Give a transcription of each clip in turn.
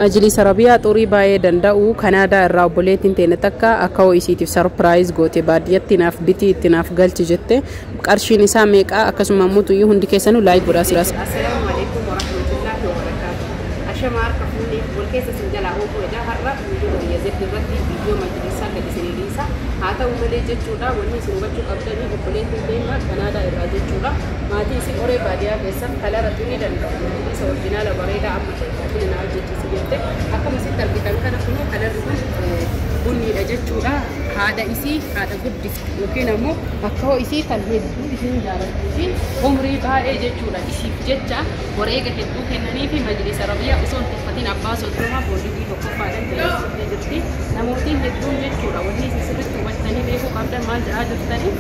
Majlisa Rabiyaa xurii baay'ee danda'u Kanaadaa irraa obboleettiin teenya takka akka hoo isiitiif surprise goote baadiyyatti naaf bitii itti naaf galchi jette. Qarshiin isaa meeqa? Akkasuma immoo tuyyuu hundi keessanuu like godhaa. Assalaamu alaikum warahmatullahi wabarakatuh. Ashama harka fuunee wal keessa isin jalaa oofuu edaa har'a viidiyoo biyya zeddi irratti viidiyoo majlisaa gadi isinii dhiisa. Haa ta'u malee jechuudha, wanni isin hubachuu qabdanii obboleettiin teenya Kanaadaa irraa jechuudha. Maatii isin qoree baadiyyaa keessan kalara xurii danda'u. Majlisa original bareedaa amma ta'e baay'ina naa hojjechiisi jette. Akkuma isitti argitan kana kunoo kalarri kun bunniidha jechuudha. Haadha isii haadha guddiftu yookiin ammoo akka hoo isii kan hedduu isiin jaalattuu fi umrii baay'ee jechuudha. Isiif jecha wareega hedduu kennanii fi majlisa Rabiyaa osoo hin tuffatin abbaa 30 boondii tokkoffaadhaan dhiyeessitee jirti. Namootiin hedduun jechuudha, wanni isin sirriitti hubattanii beekuu qabdan maal jedhaa jirtanii,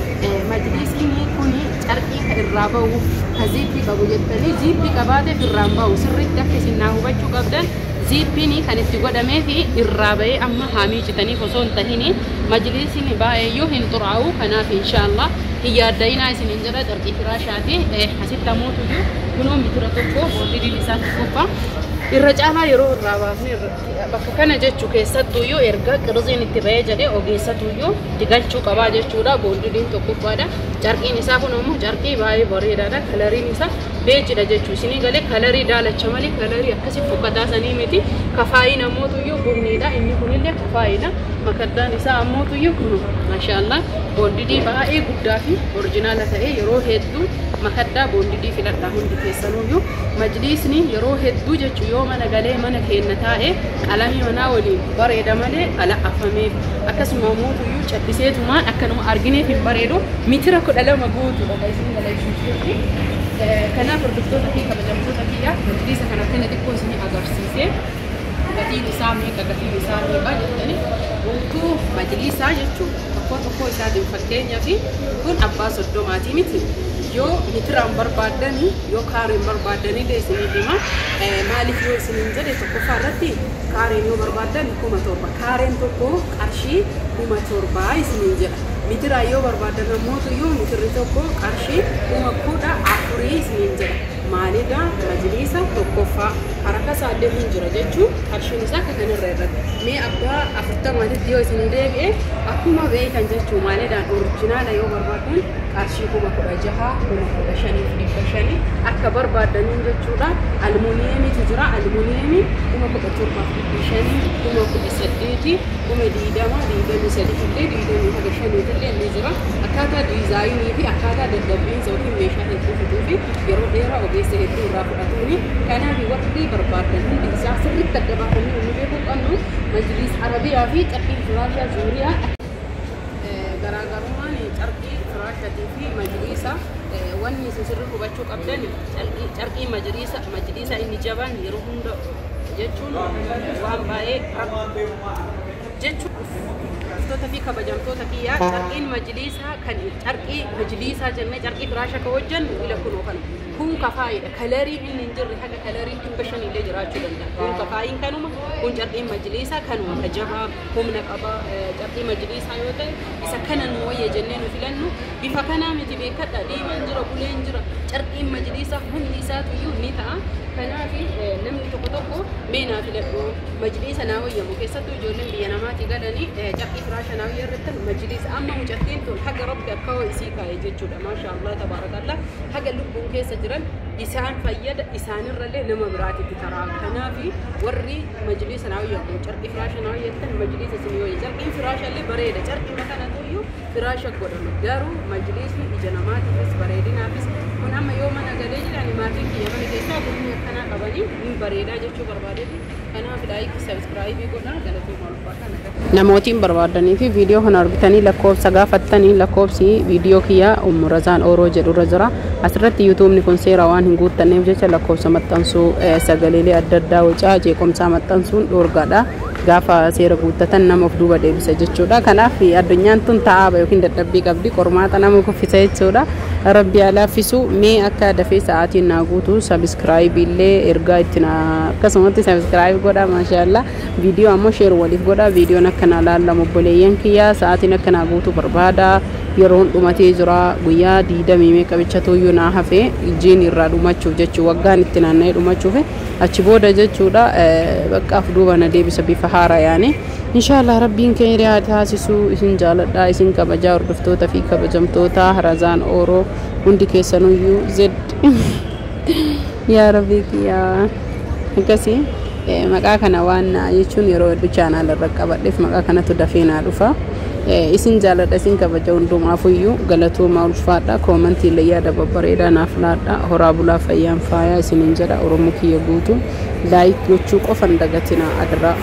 majlisni kun carqii ka irraa bahu ka ziippii qabu jettanii, ziippii qabaateef irraan bahu. Sirriitti akka isin naa hubachuu qabdan, ziippiin kan itti godhamee fi irraa bahee amma haa miicitaniif osoo hin tahini majlisni baay'eeyyuu hin xuraa'u. Kanaaf inshaallah hin yaadda'inaa isiniin jedha. Carqii firaashaati asitti ammoo kunoo mitira tokko boondiin isaa tokkoffaa irra caalaa yeroo irraa baafne bakka kana jechuu keessattuyyuu erga qirtsiin itti bahee jedhee ogeessatuyyuu itti galchuu qabaa jechuudha. Boondiin tokkoffaadha. Carqiin isaa kun ammoo carqii baay'ee bareedaadha. Kalariin isaa beejidha jechuu isinii galee, kalarii daalacha malee kalarii akkasii fokkataa sanii miti. Kafaayiin ammootuyyuu bunniidha. Inni kunillee kafaayiidha. Makaddaan isaa ammootuyyuu kunu maashaallah boondidii baay'ee guddaa fi original ta'e. Yeroo hedduu makaddaa boondidii filadhaa hundi keessanuyyuu. Majliisni yeroo hedduu jechuu yoo mana galee mana keenya taa'e qalamii manaa waliin bareeda malee ala afameef akkasuma ammootuyyuu calliseetumaan akkanuma argineef hin bareedu. Mitira 12 guutuudha isin galachuuf. Kanaaf hordoftoota fi kabajamtoota kiyya, majliisa kana akkana xiqqoo isinii agarsiisee, gatiin isaa meeqa, gatiin isaa meeqa jettanii guutuu majliisaa jechuun tokko tokko isaatiin, fakkeenyaa fi kun abbaa 30 miti. Yoo mitiraan barbaaddanii yoo kaareen barbaaddanii illee isinii hima. Maaliif yoo isiniin jedhe, tokkoffaa irratti kaareen yoo barbaaddan 7,000, kaareen tokko qarshii 7,000 isiniin jedha. Mitiraan yoo barbaaddan ammootuyyuu mitirri tokko qarshii 14,000 isiniin jedha. Maalidha, majliisa tokkoffaa haraka isaallee hin jira jechuun qarshiin isaa akka kanarra irratti. Mee abbaa 40tti yoo isinii deebi'e, akkuma beekan jechuu, maalidhaan original yoo barbaaddan qarshii 16,000, 15,500 akka barbaaddaniin jechuudha. Almuuniyeemiitu jira. Almuuniyeemii 17,500, 18,000, 20,000, 23 illee, 25 illee ni jira. Akkaataa diizaayinii fi akkaataa dadhabbiinsa yookiin meeshaa hedduu fiduu fi yeroo dheeraa ogeessa hedduu irraa fudhatuuni. Kanaaf warri barbaadan hundi isaa sirriitti adda baafannee inni beekuu qabnu majlis arabiyaa fi carqii firaashaa zuuriyaa garaagarummaan carqii firaashatii fi majliisa wanni isin sirrii hubachuu qabdan, carqii majliisa inni jabaan yeroo hunda jechuun waan baay'ee jechuun. Hordoftoota fi kabajamtoota kiyyaa, carqiin majliisaa kan carqii majliisaa jennee carqii firaasha ka hojjennu ila kunoo kana kun kafaayidha. Kalarii inni hin jirre haga kalarii 500 illee jiraachuu danda'a. Kun kafaayiin kanuma, kun carqiin majliisaa kanuma ka jabaa humna qaba. Carqii majliisaa yoo ta'e isa kana nu wayya jennee nu filannu bifa kanaa miti, beekadha. Diimaan jira, buleen jira, carqiin majliisaa hundi isaatu iyyuu ni ta'a. Kanaaf namni tokko tokko mee naa filadhu majliisa naa wayyamu, keessattuu ijoolleen biyya namaatii galanii carqii firaasha naa wayya irratti majliisa. Amma mucattiin tun haga rabbi akka hoo isii kaa'e jechuudha, maasha Allah tabaarakallah, haga lubbuun keessa jiran isaan fayyada, isaanirrallee nama biraatitti taraa. Kanaaf warri majliisa naa wayyamu, carqii firaasha naa wayyattan, majliisa isin wayya. Carqiin firaasha illee bareeda, carqii kanatu iyyuu firaasha godhama, garuu majliisni ija namaatiifis bareedinaafis. Kun amma yoo mana galee jedhani maatiin kiyya mana keessaa bunni akkanaa qabanii ni bareedaa jechuu barbaadeeti. Kanaaf like, subscribe godhaa. Galatooma, ulfaataa nagaa. Namootiin barbaadanii fi viidiyoo kana argitanii lakkoofsa gaafattanii, lakkoofsi viidiyoo kiyyaa Umurazaan Ooroo jedhurra jira. Asirratti yuutuubni kun seera waan hin guuttanneef jecha lakkoofsa maxxansuu, sagaleelee adda addaa wacaa jeequmsaa maxxansuun dhoorgaadha. Gaafa seera guuttatan nama of duuba deebisa jechuudha. Kanaaf addunyaan tun ta'aaba yookiin dadhabbii qabdi, qormaata nama kuffisa jechuudha. Rabbi haa laaffisu. Mee akka dafee sa'aatiin naa guutu subscribe illee ergaa itti naa akkasumatti subscribe godha. Maashaallah, viidiyoo ammoo share waliif godha. Viidiyoon akka naa laallamu obboleeyyan kiyya sa'aatiin akka naa guutu barbaada. Yeroon dhumatee jira. Guyyaa 20 meeqa bichatuyyuu naa hafee jiin irraa dhumachuuf jechuu, waggaan itti naanna'ee dhumachuuf. Achi booda jechuudha baqqaaf duuba na deebisa bifa haara yaane. Inshaallah Rabbiin keenya haa taasisuu. Isin jaaladha, isin kabajaa, hordoftoota fi kabajamtoota Razaan Ooroo hundi keessanuyyuu. Zed yaa Rabbii kiyyaa, akkasii maqaa kana waan jechuun yeroo hedduu chaanaala irra qabadheef maqaa kanatu dafee naa dhufa. Isin jaaladha, isin kabaja. Hundumaafuyyuu galatooma, ulfaadha. Koomantii illee yaada babbareedaa naaf laadha. Horaa bulaa, fayyaan faayaa isiniin jedha. Oromoo kiyya guutuu, like gochuu qofan dagatina adiraa.